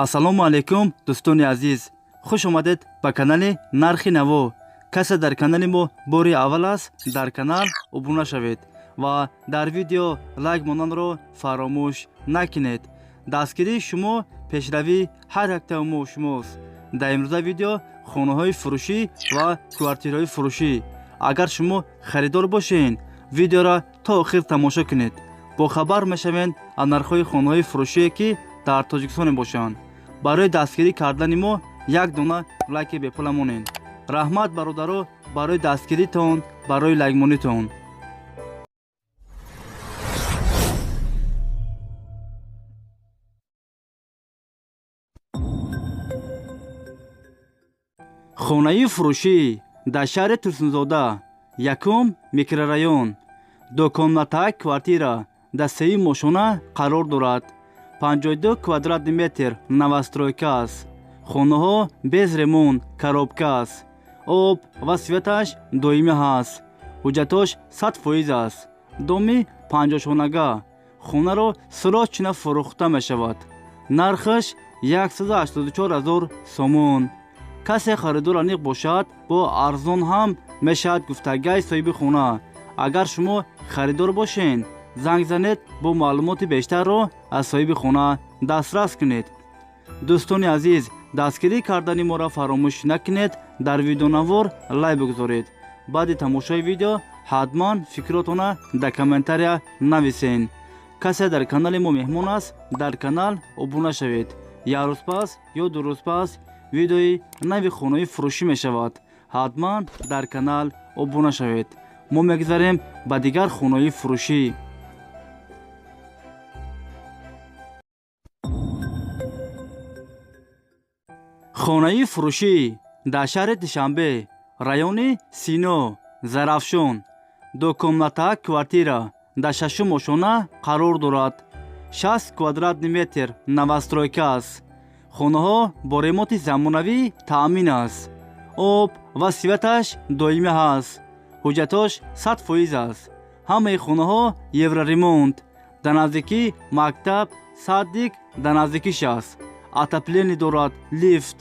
Ассалому алайкум, дӯстони азиз, хуш омадед ба канали Нархи Наво. Касе дар канали мо бори аввал аст, дар канал обуна шавед ва дар видео лайк монданро фаромӯш накунед. Дастгирии шумо пешравии ҳар яктаи мо шумост. Дар имрӯза видео хонаҳои фурӯшӣ ва квартираҳои фурӯшӣ. Агар шумо харидор бошед, видеоро то охир тамошо кунед. Бохабар мешавед аз нархҳои хонаҳои фурӯшие, ки дар Тоҷикистон мебошанд. Барои дастгирӣ кардани мо як дона лайки бепула монед. Раҳмат, бародаро, барои дастгиритон, барои лайкмонитон. Хонаи фурӯшӣ дар шаҳри Турсунзода, якум микрорайон, двухкомнатная квартира дар сеюм ошёна қарор дорад. 52 квадратный метр, новостройка аст. Хонаҳо без ремонт, коробка аст. Об ва светаш доимӣ ҳаст. Ҳуҷҷатош 100% аст. Доми панҷошонага. Хонаро срочно фурӯхта мешавад. Нархаш 184 ҳазор сомон. Касе харидор аниқ бошад, бо арзон ҳам мешавад, гуфтагай соҳиби хона. Агар шумо харидор бошед, занг занед, бо маълумоти бештарро аз соҳиби хона дастрас кунед. Дӯстони азиз, дастгирӣ кардани моро фаромӯш накунед, дар видеонавор лайк бигузоред. Баъди тамошои видео ҳатман фикротона дар комментария нависен. Касе дар канали мо меҳмон аст, дар канал обуна шавед. Як рӯз пас ё 2 рӯз пас видеои нави хонаи фурӯшӣ мешавад. Ҳатман дар канал обуна шавед. Мо мегузарем ба дигар хонаи фурӯшӣ. Хонаи фурӯшӣ дар шаҳри Душанбе, райони Сино, Зарафшон, двухкомнатная квартира дар шашум ошёна қарор дорад. 60 квадратный метр, новостройка аст. Хонаҳо бо ремонти замонавӣ таъмин аст. Об ва светаш доимӣ ҳаст. Ҳуҷҷатош 100% аст. Ҳамаи хонаҳо евроремонт. Дар наздикӣ мактаб, садик дар наздикиш аст. Отопление дорад, лифт.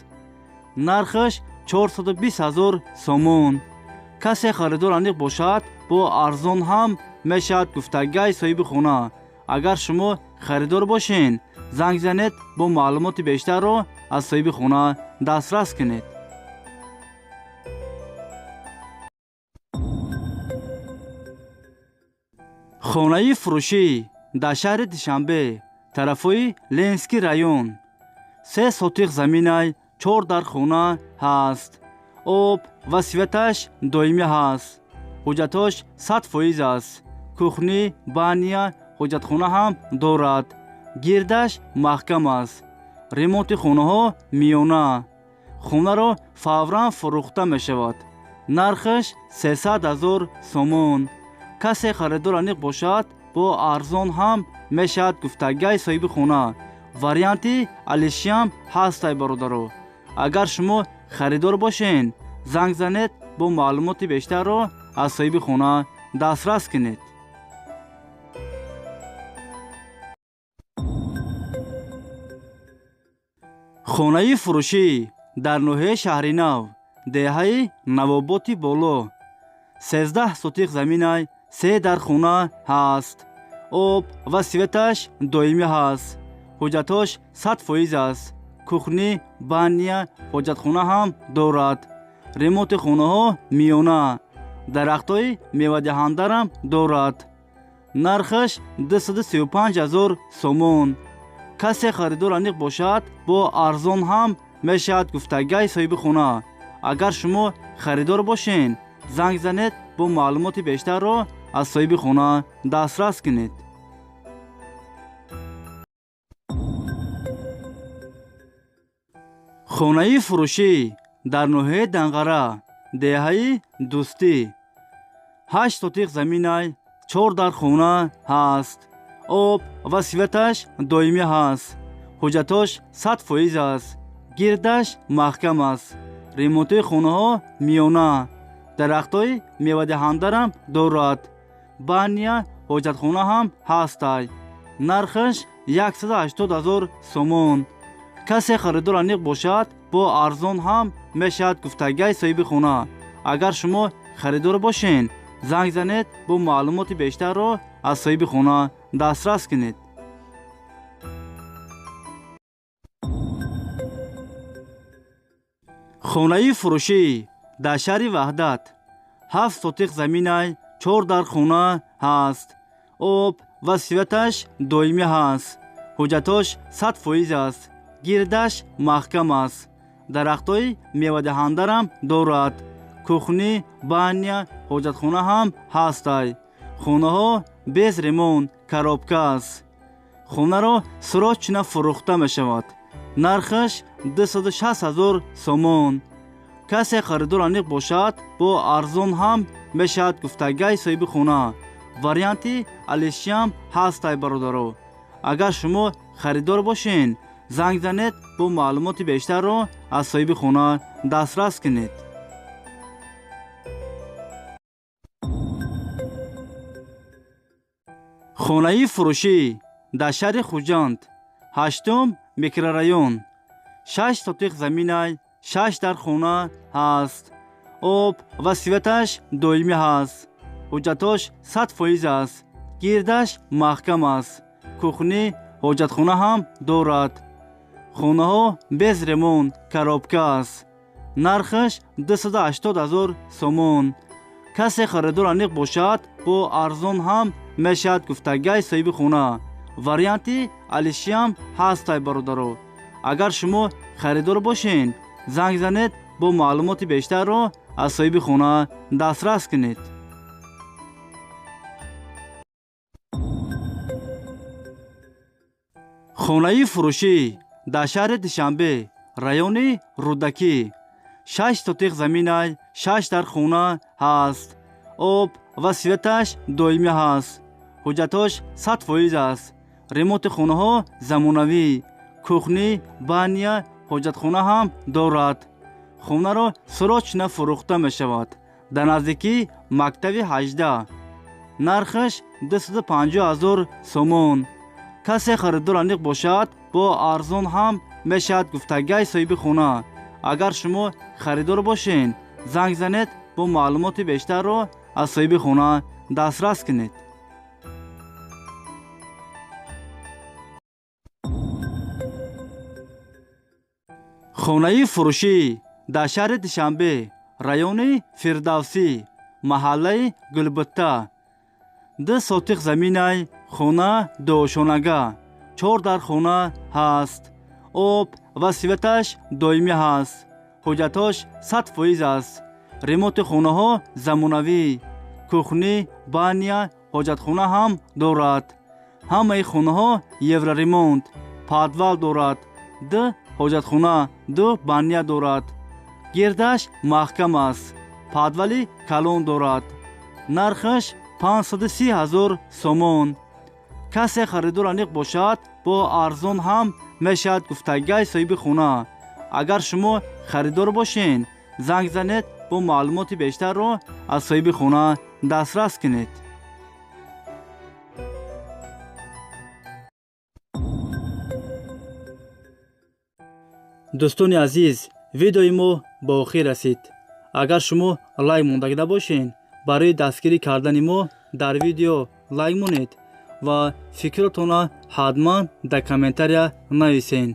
Нархаш 420 ҳазор сомон. Касе харидор аниқ бошад, бо арзон ҳам мешавад, гуфтагай соҳиби хона. Агар шумо харидор бошед, занг занед, бо маълумоти бештарро аз соҳиби хона дастрас кунед. Хонаи фурӯшӣ дар шаҳри Душанбе, тарафҳои Ленинский район, 3 сотих заминай, чор дар хона ҳаст. Об ва светаш доимӣ ҳаст. Ҳуҷҷатош 100% аст. Кухня, баня, ҳоҷатхона ҳам дорад. Гирдаш маҳкам аст. Ремонти хонаҳо миёна. Хонаро фавран фурӯхта мешавад. Нархаш 300 ҳазор сомон. Касе харидор аниқ бошад, бо арзон ҳам мешавад, гуфтагай соҳиби хона. Варианти алишиам ҳастай, бародаро. Агар шумо харидор бошед, занг занед, бо маълумоти бештарро аз соҳиби хона дастрас кунед. Хонаи фурӯшӣ дар ноҳияи Шаҳринав, деҳаи Навоботи Боло, 13 сотих заминай, се дар хона ҳаст. Об ва светаш доимӣ ҳаст. Ҳуҷҷатош 100% аст. Кухня, баня, ҳоҷатхона ҳам дорад. Ремонти хонаҳо миёна. Дарахтҳои мевадиҳандарам дорад. Нархаш 235 ҳазор сомон. Касе харидор аниқ бошад, бо арзон ҳам мешавад, гуфтагай соҳиби хона. Агар шумо харидор бошед, занг занед, бо маълумоти бештарро аз соҳиби хона дастрас кунед. Хонаи фурӯшӣ дар ноҳияи Данғара, деҳаи Дӯстӣ, 8 сотих заминай, чор дар хона ҳаст. Об ва светаш доимӣ ҳаст. Ҳуҷҷатош 100% аст. Гирдаш маҳкам аст. Ремонтҳои хонаҳо миёна. Дарахтҳои мевадиҳандарам дорад. Баня, ҳоҷатхона ҳам ҳастай. Нархаш 180 ҳазор сомон. Касе харидор аниқ бошад, бо арзон ҳам мешавад гуфтагай соҳиби хона. Агар шумо харидор бошен, занг занед, бо маълумоти бештарро аз соҳиби хона дастрас кунед. Хонаи фурӯшӣ дар шаҳри Ваҳдат. 7 сотиқ заминай, 4 дар хона ҳаст. Об ва светаш доимӣ ҳаст. Ҳуҷҷатош 100% аст. Гирдаш маҳкам аст. Дарахтҳои мевадиҳандарам дорад. Кухни, баня, ҳоҷатхона ҳам ҳастай. Хонаҳо без ремонт, коробка аст. Хонаро срочно фурӯхта мешавад. Нархаш 260 000 сомон. Касе харидор аниқ бошад, бо арзон ҳам мешавад гуфтагай соҳиби хона. Варианти алишиам ҳастай бародаро. Агар шумо харидор бошен, занг занед, бо маълумоти бештарро аз соҳиби хона дастрас кунед. Хонаи фурӯшӣ дар шаҳри Хуҷанд, 8 микрорайон. 6 сотиқ заминай, 6 дар хона ҳаст. Об ва светаш доимӣ ҳаст. Ҳуҷҷатош 100% аст. Гирдаш маҳкам аст. Кухни, ҳоҷатхона ҳам дорад. Хонаҳо без ремонт, коробка аст. Нархаш 280 000 сомон. Касе харидор аниқ бошад, бо арзон ҳам мешавад гуфтагай соҳиби хона. Варианти алишиам ҳастай бародаро. Агар шумо харидор бошен, занг занед, бо маълумоти бештарро аз соҳиби хона дастрас кунед. Хонаи фурӯшӣ дар шаҳри Душанбе, райони Рӯдакӣ. 6 сотиқ заминай, 6 дар хона ҳаст. Об ва светаш доимӣ ҳаст. Ҳуҷҷатош 100% аст. Ремонти хонаҳо замонавӣ. Кухни, баня, ҳоҷатхона ҳам дорад. Хонаро срочно фурӯхта мешавад. Дар наздикии мактаби 18. Нархаш 250 000 сомон. Касе харидор аниқ бошад, бо арзон ҳам мешавад гуфтагай соҳиби хона. Агар шумо харидор бошен, занг занед, бо маълумоти бештарро аз соҳиби хона дастрас кунед. Хонаи фурӯшӣ дар шаҳри Душанбе, райони Фирдавсӣ, маҳаллаи Гулбутта. 2 сотиқ заминай, хона дуошонага, 4 дар хона ҳаст. Об ва светаш доимӣ ҳаст. Ҳуҷҷатош 100% аст. Ремонти хонаҳо замонавӣ. Кухни, баня, ҳоҷатхона ҳам дорад. Ҳамаи хонаҳо евроремонт, подвал дорад. 2 ҳоҷатхона, 2 баня дорад. Гирдаш маҳкам аст. Подвали калон дорад. Нархаш 530 000 сомон. Касе харидор аниқ бошад, бо арзон ҳам мешавад гуфтагай соҳиби хона. Агар шумо харидор бошен, занг занед, бо маълумоти бештарро аз соҳиби хона дастрас кунед. Дӯстони азиз, видеои мо ба охир расид. Агар шумо лайк мондагида бошен, барои дастгирӣ кардани мо дар видео лайк монед ва фикротонро ҳатман дар комментария нависен.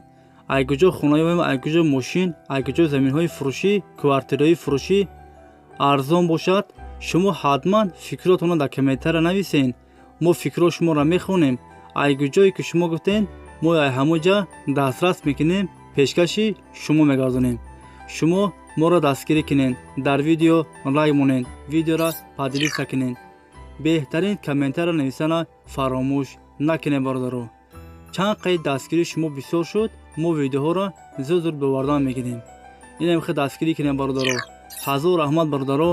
Ай куҷо хонаём, ай куҷо мошин, ай куҷо заминҳои фурӯшӣ, квартираҳои фурӯшӣ арзон бошад, шумо ҳатман фикротонро дар комментария нависен. Мо фикрҳо шуморо мехонем. Ай куҷое ки шумо гуфтен, мо ай ҳамон ҷа дастрас мекунем, пешкаши шумо мегардонем. Шумо моро дастгирӣ кунед, дар видео лайк монед, видеоро поделиться кунед. Беҳтарин комментария нависана фаромӯш накунед бародаро. Чанд қайд дастгирии шумо бисёр шуд, мо видеоҳоро зуд-зуд бовардан мегирем. Инам хел дастгирӣ кунед бародаро. Ҳазор раҳмат бародаро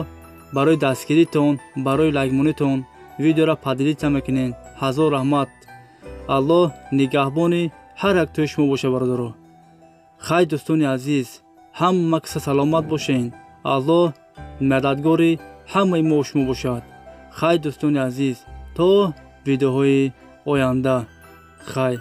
барои дастгиритон, барои лайкмонитон, видеоро поделиться мекунед. Ҳазор раҳмат. Аллоҳ нигаҳбони ҳар як тои шумо боша бародаро. Хай дӯстони азиз, ҳама каса саломат бошен. Аллоҳ мададгори ҳамаи мо шумо бошад. Хай дӯстони азиз, то видеоҳои оянда. Хай.